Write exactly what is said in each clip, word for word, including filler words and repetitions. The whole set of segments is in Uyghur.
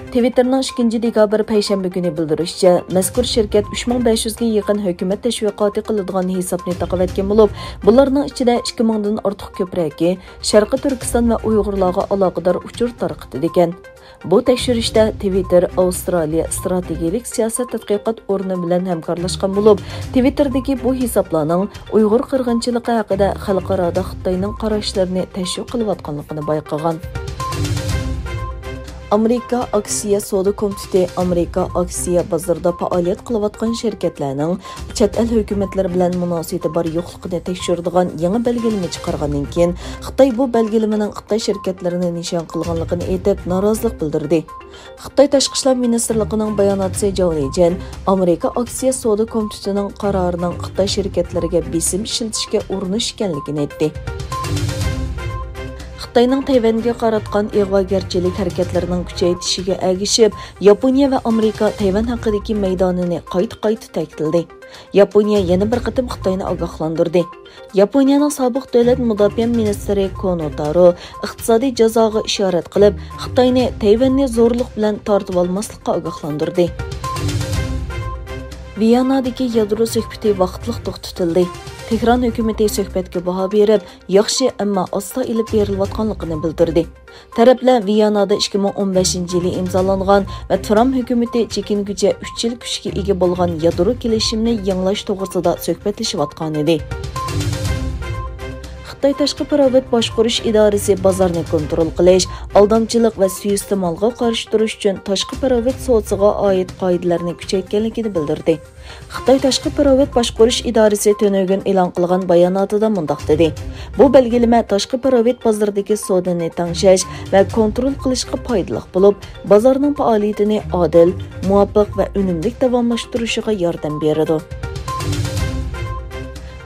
تىۋىتتېرنىڭ ئىككىنچى دېكابىر پەيشەنبە كۈنى بىلدۈرۈشىچە، مەزكۇر شىركەت ئۈچ مىڭ بەش يۈزگە يېقىن ھۆكۈمەت تەشۋىقاتى قىلىدىغان ھېسابنى تاقىۋەتكەن بولۇپ، بۇلارنىڭ ئىچىدە ئىككى مىڭدىن ئارتۇق كۆپرەكى شەرقىي تۈركىستان ۋە ئۇيغۇرلارغا ئالاقىدار ئۇچۇر تارقىتىدىكەن. بۇ تەكشۈرۈشتە تىۋىتتېر ئاۋسترالىيە ئىستراتېگىيىلىك سىياسەت تەتقىقات ئورنى بىلەن ھەمكارلاشقان بولۇپ، تىۋىتتېردىكى بۇ ھېسابلارنىڭ ئۇيغۇر قىرغىنچىلىقى ھەققىدە خەلقئارادا خىتاينىڭ قاراشلىرىنى تەشۋىق قىلىۋاتقانلىقىنى بايقىغان. ئامېرىكا ئاكسىيە سودا كومىتېتى ئامېرىكا ئاكسىيە بازىرىدا پائالىيەت قىلىۋاتقان شىركەتلەرنىڭ چەت ئەل ھۆكۈمەتلىرى بىلەن مۇناسىۋىتى بار يوقلۇقىنى تەكشۈرىدىغان يېڭى بەلگىلىمە چىقارغاندىن كېيىن، خىتاي بۇ بەلگىلىمىنىڭ خىتاي شىركەتلىرىنى نىشان قىلغانلىقىنى ئېيتىپ، نارازىلىق بىلدۈردى. خىتاي تاشقى ئىشلار مىنىستىرلىقىنىڭ باياناتچىسى جاۋ لىجيەن ئامېرىكا ئاكسىيە سودا كومىتېتىنىڭ قارارىنىڭ خىتاي شىركەتلىرىگە بېسىم ئىشلىتىشكە ئۇرۇنۇش ئىكەنلىكىنى ئېيتتى. خىتاينىڭ تەيۋەنگە قاراتقان ئىغۋاگەرچىلىك ھەرىكەتلىرىنىڭ كۈچەيتىشىگە ئەگىشىپ، ياپونىيە ۋە ئامېرىكا تەيۋەن ھەققىدىكى مەيدانىنى قايتا-قايتا تەكىتلىدى. ياپونىيە يەنە بىر قېتىم خىتاينى ئاگاھلاندۇردى. ياپونىيەنىڭ سابىق دۆلەت مۇداپىئە مىنىستىرى كونو تارو ئىقتىسادىي جازاغا ئىشارەت قىلىپ، خىتاينى تەيۋەننى زورلۇق بىلەن تارتىۋالماسلىققا ئاگاھلاندۇردى. ۋىيانادىكى يادرو سۆھبىتى ۋاقىتلىق توختىتىلدى. تېھران ھۆكۈمىتى سۆھبەتكە باھا بېرىپ، ياخشى، ئەمما ئاستا ئېلىپ بېرىلىۋاتقانلىقىنى بىلدۈردى. تەرەپلەر ۋىيانادا ئىككى مىڭ ئون بەشىنچى يىلى ئىمزالانغان ۋە ترامپ ھۆكۈمىتى چېكىنگۈچە ئۈچ يىل كۈچكە ئىگە بولغان يادرو كېلىشىمنى يېڭىلاش توغرىسىدا سۆھبەتلىشىۋاتقانىدى. خىتاي تاشقى پىراۋىت باشقۇرۇش ئىدارىسى بازارنى كونترول قىلىش، ئالدامچىلىق ۋە سۇيىئىستېمالغا قارشى تۇرۇش ئۈچۈن تاشقى پىراۋىت سودىسىغا ئائىت قائىدىلەرنى كۈچەيتكەنلىكىنى بىلدۈردى. خىتاي تاشقى پىراۋىت باشقۇرۇش ئىدارىسى تۈنۈگۈن ئېلان قىلغان باياناتىدا مۇنداق دېدى: بۇ بەلگىلىمە تاشقى پىراۋىت بازىرىدىكى سودىنى تەڭشەش ۋە كونترول قىلىشقا پايدىلىق بولۇپ، بازارنىڭ پائالىيىتىنى ئادىل، مۇۋاپىق ۋە ئۈنۈملۈك داۋاملاشتۇرۇشىغا ياردەم بېرىدۇ.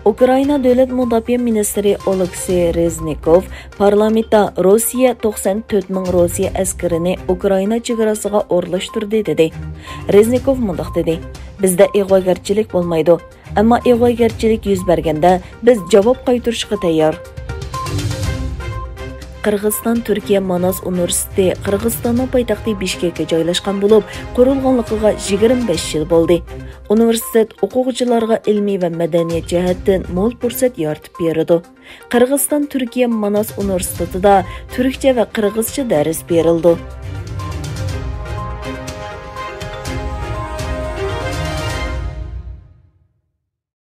ئۇكرائىنا دۆلەت مۇداپىئە مىنىستىرى ئولېكسىي رېزنىكوف پارلامېنتتا روسىيە توقسان تۆت مىڭ روسىيە ئەسكىرىنى ئۇكرائىنا چېگراسىغا ئورۇنلاشتۇردى، دېدى. رېزنىكوف مۇنداق دېدى: بىزدە ئىغۋاگەرچىلىك بولمايدۇ، ئەمما ئىغۋاگەرچىلىك يۈز بەرگەندە، بىز جاۋاب قايتۇرۇشقا تەييار. قىرغىزىستان تۈركىيە ماناس ئۇنىۋېرسىتېتى قىرغىزىستاننىڭ پايتەختى بىشكەككە جايلاشقان بولۇپ، قۇرۇلغانلىقىغا يىگىرمە بەش يىل بولدى. ئۇنىۋېرسىتېت ئوقۇغۇچىلارغا ئىلمىي ۋە مەدەنىيەت جەھەتتىن مول پۇرسەت يارىتىپ بېرىدۇ. قىرغىزىستان تۈركىيە ماناس ئۇنىۋېرسىتېتىدا تۈركچە ۋە قىرغىزچە دەرس بېرىلىدۇ.